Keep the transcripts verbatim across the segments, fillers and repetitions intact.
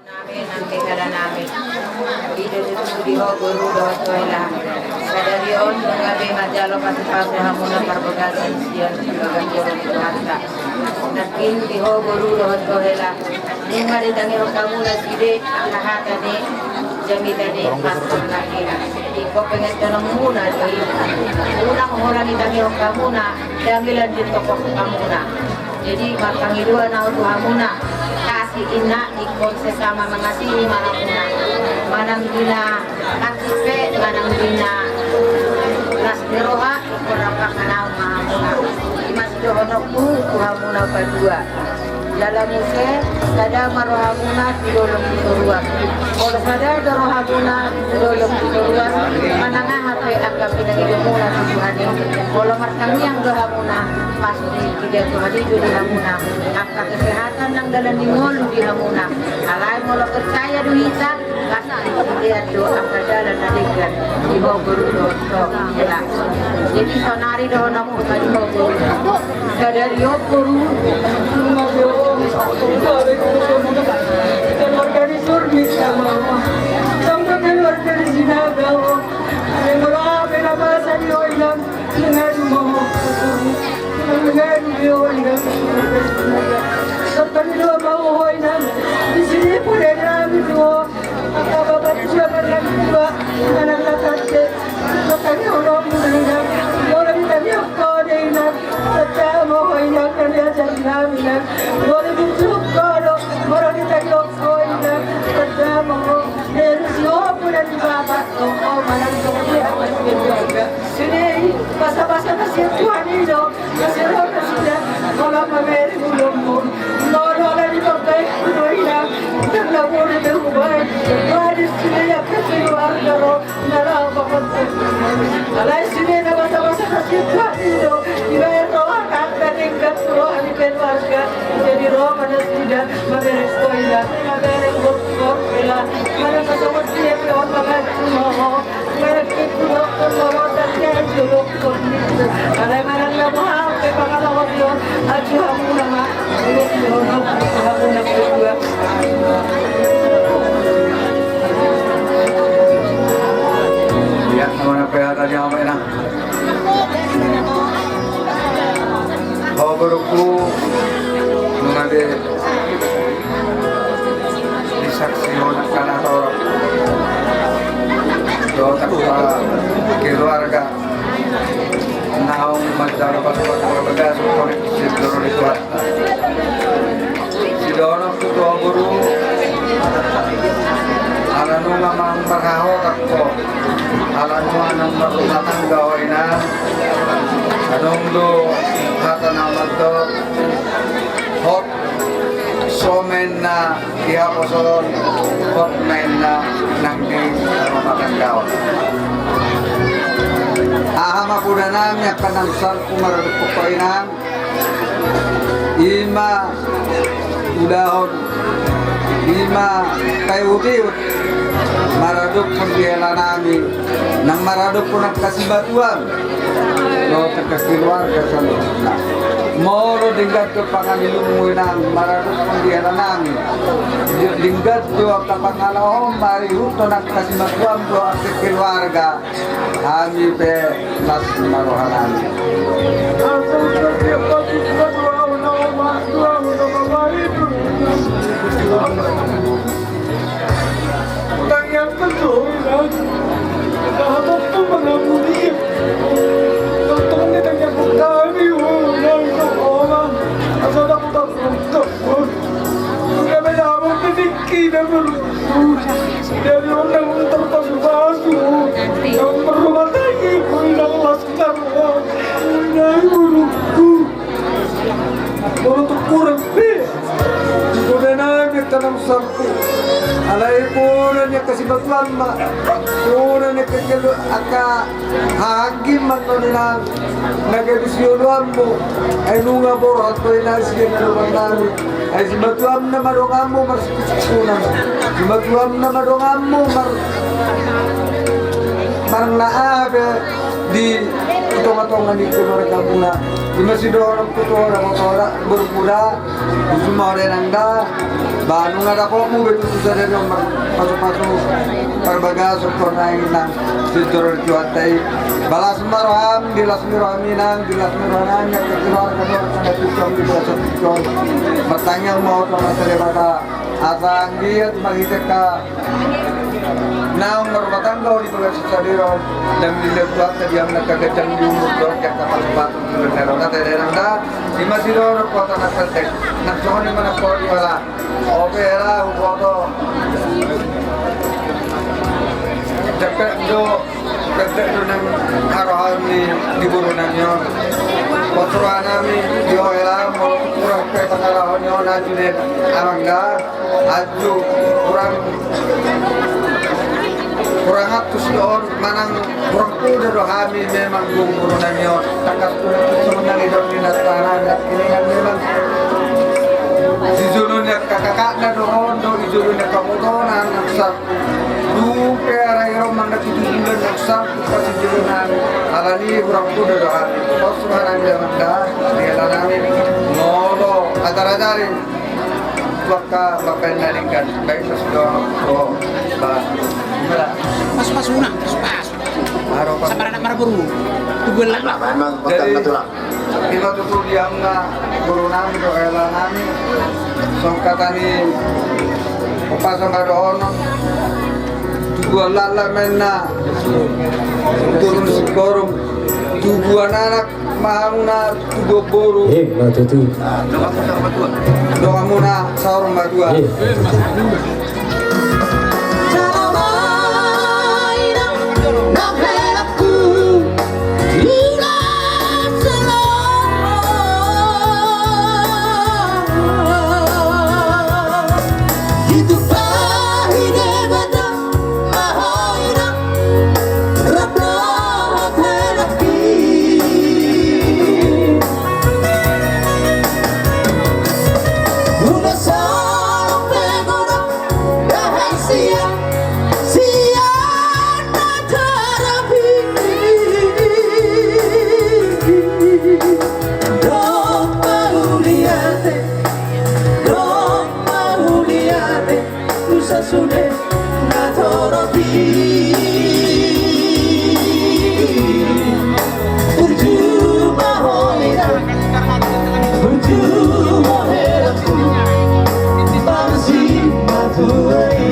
Nami nang kekala nami. I do tutu di ho boru dohot ho hela. Sadari on nunga be manjalo pasupasu hamuna parbagason sian bagas joro ni Tuhanta. Nangkin di ho boru dohot ho hela, nunga ditangihon hamuna sude angka hata ni jamita ni pastor nangkin. Ingkon pengetononmuna do i. Unang holan ditangihon hamuna, ndang holan ditoktok hamuna. Jadi marpangidoan ahu tu hamuna, kasih inna, ingkon sesama mengasihi ma hamuna. Manang di na hansit pe, manang di na las ni roha, ingkon rap manganaon ma hamuna. I ma sidohononku tu hamuna paduahon. Jala muse, sada ma rohamuna tu dolok tu toruan. Molo sada do rohamuna tu dolok tu toruan, manang aha pe angka pinangidomuna tu Tuhan i, molo martangiang do hamuna, pasti diida Tuhan i do di hamuna angka kesehatan nang dalan ni ngolu di hamuna. Alai molo percaya do hita, pasti diida do angka dalan na denggan di ho boru dohot ho hela. Jadi saonari dohononku ma di ho boru. Sadari on boru, nunga be ho, keluarga ni Surmi sama ho, sama keluarga ni Sinaga ho. Molo aha pe na masa di ho inang, mangadu ma ho. Mangadu be ho inang. Sopan do ma ho inang. Di sini pun ada nami tu ho. Angka bapak tua, manang tua, manang na pande. Molo ditangihon ho inang, molo ditangihon ho inang, sada ma ho inang, na niajar nami inang. Molo ditangihon ho do, molo ditangihon ho inang, sada ma ho. Dari si ho pun dari bapak, toko manang toko dia. Sude i, basa-basa na sian Tuhan i do, na sian Tuhan nasida, molo mamere ngolunmu. Molo na di pambaen ku do inang, ndang na boi be hubaen. Baen sude angka keluarga ro, na laho pamontong. Alai sude na basa-basa na sian Tuhan i do, dibaen roha angka denggan tu roha ni keluarga. Jadi ro ma nasida, mamere ho inang, mamere ho, ho hela, manang na songon dia pe on mangacu ma ho. Ia, nama na pehata dia, nama enak. Ho borungku, nunga be disaksihon angka na torop dohot angka keluarga naung manjalo pasupasu parbagason sian joro ni Tuhanta. Sidohononku tu ho boru, ala nunga manang marhahotan ho, ala nunga naung marrumah tangga ho inang, adong do hata na mandok, hot so ma inna di haposoon, hot ma inna nang di rumah tangga on. Aha ma poda nami angka na usarku maradophon ho inang, i ma udahon, i ma paihut-ihut maradophon di hela nami, nang maradophon angka simatuam dohot angka keluarga saluhutna. Molo denggan do pangalilummu inang maradophon di hela nami, denggan do angka pangalahom maihuthon angka simatuam dohot angka keluarga, hami pe las ma roha nami. Dari orang yang terpasu-pasu, yang berumah tangga, yang las na roha, dari burukku. Molo tung kurang pe, poda nami angka na usarku. Alai poda ni angka simatuam ma, poda ni angka kelu, angka hahaanggi ma annon inang. Na gabe sioloanmu, ai nunga borhat do i na sian adopan nami. Ai simatuamna ma donganmu marsikisikunan, simatuamna ma donganmu mar, marnaape di tongatonga ni keluargamuna. Ima sidohononku tu ho da, boru da, boru da. Tutu ma ho da inang da, ba nunga dapotmu be tutu sadari on mar, pasupasu parbagason tu ho da inang. Sian joro ni Tuhanta i. Ba las ma roham, dilas ni roham inang, dilas ni roha nami, angka keluarga, keluarga na pintor di bagasan pintor. Martangiang ma ho tu Amanta Debata. Asa anggiat marhite angka naung marumah tangga ho di bagasan sadari on, ndang dilehon Tuhanta di hamu angka ganjang ni umur dohot angka pasupasu tu ho da inang da. Ima sidohononku hata na pendek, nang songon i ma nang songon i ma. Ope hela, huboto. Jempek do, jempek do nang harohaon ni di boru nami on. Pos roha nami di ho hela, molo hurang pe pangalaho ni ho na june amang da. Anju hurang, hurang antus do on manang hurang poda do hami memang, boru nami on. Tangkas tu na tu songon na nidok ni na tangan na kiningan memang. Di jolo ni angka kakakna do on do, di jolo ni angka botona nang sangku. Dung pe arai ro manang pitu bulan nang sangku pas di jolo nami. Alani hurang poda do hami. Pos roha nami amang da, di hela nami. Molo ajar-ajari. Baka, baka na denggan, baik pas do, oh, ba. Pas, pas, una, pas, pas. Aro, pas. Sabar anak marboru. Tugu lan. Jadi, ima tutu di hamu na boru nami dohot hela nami. Songon hata ni umpasa ma dohonon. Tubuan laklak ma inna, turun singkoru. Tubuan anak ma hamuna, tubuan boru. Ima tutu. Donganmuna saur matua. Ima tutu. Mauliate, tu sasude na torop i. Burju ma ho inang, burju ma ho helangku, marsimatua i.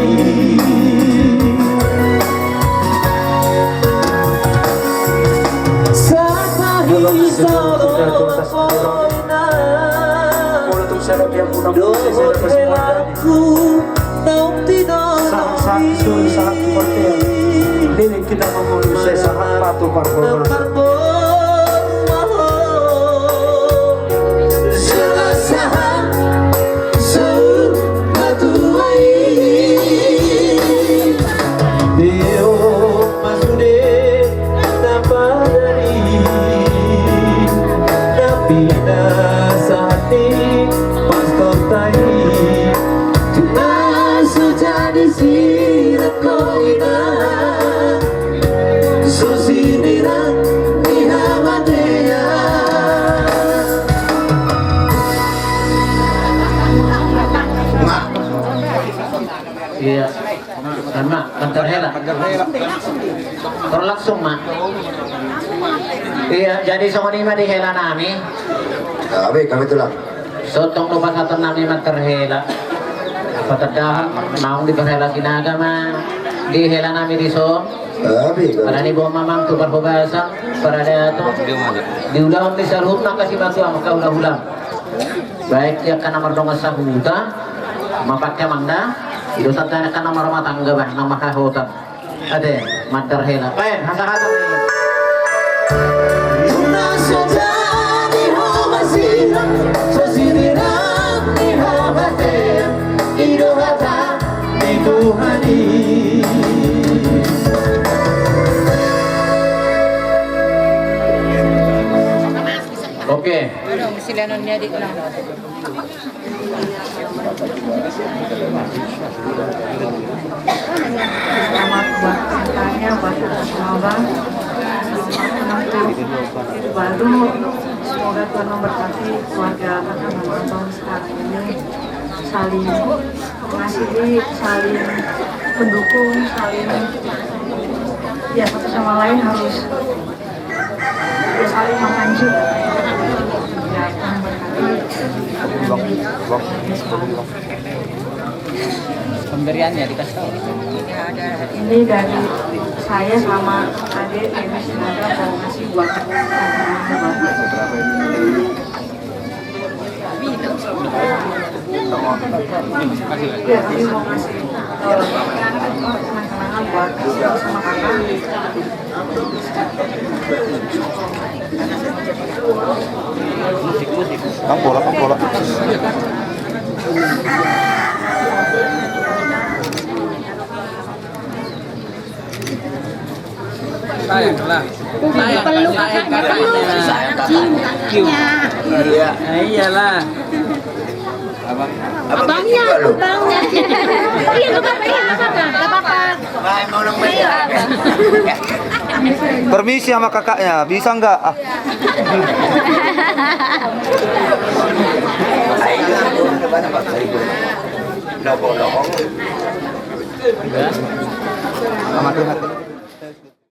Sahat ma hita dohot ho inang. Dohot helangku naung tinodomi. Sahat, sahat, sahat, sahat, sahat. Ini kita mau mulai sahat patuh parpol. Sahat sahat saur matua i. Deo ma sude na padari, na pinasahat ni pastorta i. Tu na so jadi sirang ho inang, so sinirang ni hamatean. Iya. Sama, mandar hela. Tor langsung ma. Iya, jadi songon i ma di hela nami. Kami, kami tulang. Sotung do pasahaton nami mandar hela. Patandahan naung diparhela Sinaga ma di hela nami dison. Kami, kami. Alani boha ma amang tu parhobasan, paradaton. Diulahon ni saluhutna angka simatua, angka hulahula. Baik di angka na mardongan sahuta, ma pake amang da, i do tanda ni angka na marrumah tangga bah, na marhahotan. Ate, mandar hela. Baik, hasahatan i. Nunga so jadi ho ma sirang, so sinirang ni hamatean, i do hata ni Tuhan i. Selamat buat katanya, buat abang. Baru, semoga Tuhan memberkati keluarga kakak dan abang sekarang ini. Saling mengasihi, saling mendukung, saling, ya, satu sama lain harus, ya, saling menghargai. Ya, Tuhan memberkati. Pemberiannya dikasih tahu. Ini dari saya sama adik, ini sengaja mau kasih buat. Kang bola, kang bola. Sayang lah. Sayang, peluk sayang kakaknya. Kakaknya. Cium kakaknya. Iya. Nah, iyalah. Abangnya, abangnya. Iya, nggak apa-apa, iya, nggak apa-apa, nggak apa-apa. Ayo, abang. Permisi sama kakaknya, bisa nggak? Ah. Udah. Mati, mati.